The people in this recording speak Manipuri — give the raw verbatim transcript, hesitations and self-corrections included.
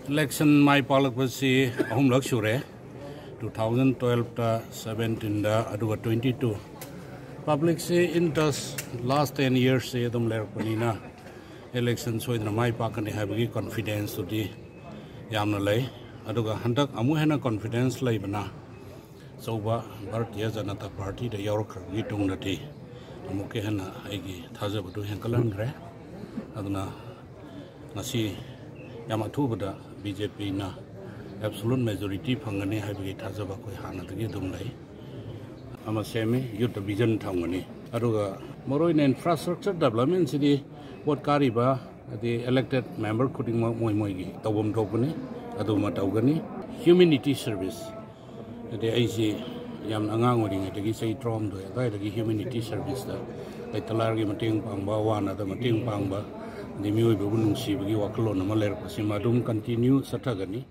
Election ꯃꯥꯏ ꯄꯥꯛꯂꯛꯄꯁꯤ ꯑꯍꯨꯝꯂꯛ ꯁꯨꯔꯦ, ꯇꯨ ꯊꯥꯎꯖꯟ ꯇꯨꯋꯦꯜꯐꯇ, ꯁꯕꯦꯟꯇꯤꯟꯗ, ꯑꯗꯨꯒ ꯇ꯭ꯋꯦꯟꯇꯤ ꯇꯨ꯫ ꯄꯕ꯭ꯂꯤꯛꯁꯤ in the last ten yearsꯁꯤ ꯑꯗꯨꯝ ꯂꯩꯔꯛꯄꯅꯤꯅ election ꯁꯣꯏꯗꯅ ꯃꯥꯏ ꯄꯥꯛꯀꯅꯤ ꯍꯥꯏꯕꯒꯤ confidence ꯇꯨꯗꯤ ꯌꯥꯝꯅ ꯂꯩ꯫ ꯑꯗꯨꯒ ꯍꯟꯗꯛ ꯑꯃꯨꯛ ꯍꯦꯟꯅ confidence ꯂꯩꯕꯅ ꯑꯆꯧꯕ ꯚꯥꯔꯇꯤꯌ ꯖꯅꯇꯥ ꯄꯥꯔꯇꯤꯗ ꯌꯥꯎꯔꯛꯈ꯭ꯔꯕꯒꯤ ꯇꯨꯡꯗꯗꯤ ꯑꯃꯨꯛꯀ ꯍꯦꯟꯅ ꯑꯩꯒꯤ ꯊꯥꯖꯕꯗꯨ ꯍꯦꯟꯒꯠꯍꯟꯈ꯭ꯔꯦ꯫ ꯑꯗꯨꯅ ꯉꯁꯤ ꯌꯥꯝ ꯑꯊꯨꯕꯗ BJPꯅ absolute majority ꯐꯪꯒꯅꯤ ꯍꯥꯏꯕꯒꯤ ꯊꯥꯖꯕ ꯑꯩꯈꯣꯏ ꯍꯥꯟꯅꯗꯒꯤ ꯑꯗꯨꯝ ꯂꯩ꯫ ꯑꯃ ꯁꯦꯝꯃꯤ, youthꯇ vision ꯊꯝꯒꯅꯤ꯫ ꯑꯗꯨꯒ ꯃꯔꯨꯑꯣꯏꯅ infrastructure developmentꯁꯤꯗꯤ ꯚꯣꯠ ꯀꯥꯔꯤꯕ, ꯍꯥꯏꯗꯤ elected member ꯈꯨꯗꯤꯡꯃꯛ ꯃꯣꯏ ꯃꯣꯏꯒꯤ ꯇꯧꯐꯝ ꯊꯣꯛꯄꯅꯤ, ꯑꯗꯨꯃ ꯇꯧꯒꯅꯤ꯫ Humanity service, ꯍꯥꯏꯗꯤ ꯑꯩꯁꯤ ꯌꯥꯝꯅ ꯑꯉꯥꯡ ꯑꯣꯏꯔꯤꯉꯩꯗꯒꯤ, ꯆꯍꯤ ꯇꯔꯥꯍꯨꯝꯗꯣꯏ ꯑꯗꯨꯋꯥꯏꯗꯒꯤ humanity serviceꯇ, ꯂꯩꯇ ꯂꯥꯏꯔꯒꯤ ꯃꯇꯦꯡ ꯄꯥꯡꯕ, ꯑꯋꯥ ꯑꯅꯥꯗ ꯃꯇꯦꯡ ꯄꯥꯡꯕ, ꯑꯗꯩ ꯃꯤꯑꯣꯏꯕꯕꯨ ꯅꯨꯡꯁꯤꯕꯒꯤ ꯋꯥꯈꯜꯂꯣꯟ ꯑꯃ ꯂꯩꯔꯛꯄꯁꯤꯃ ꯑꯗꯨꯝ continue ꯆꯠꯊꯒꯅꯤ꯫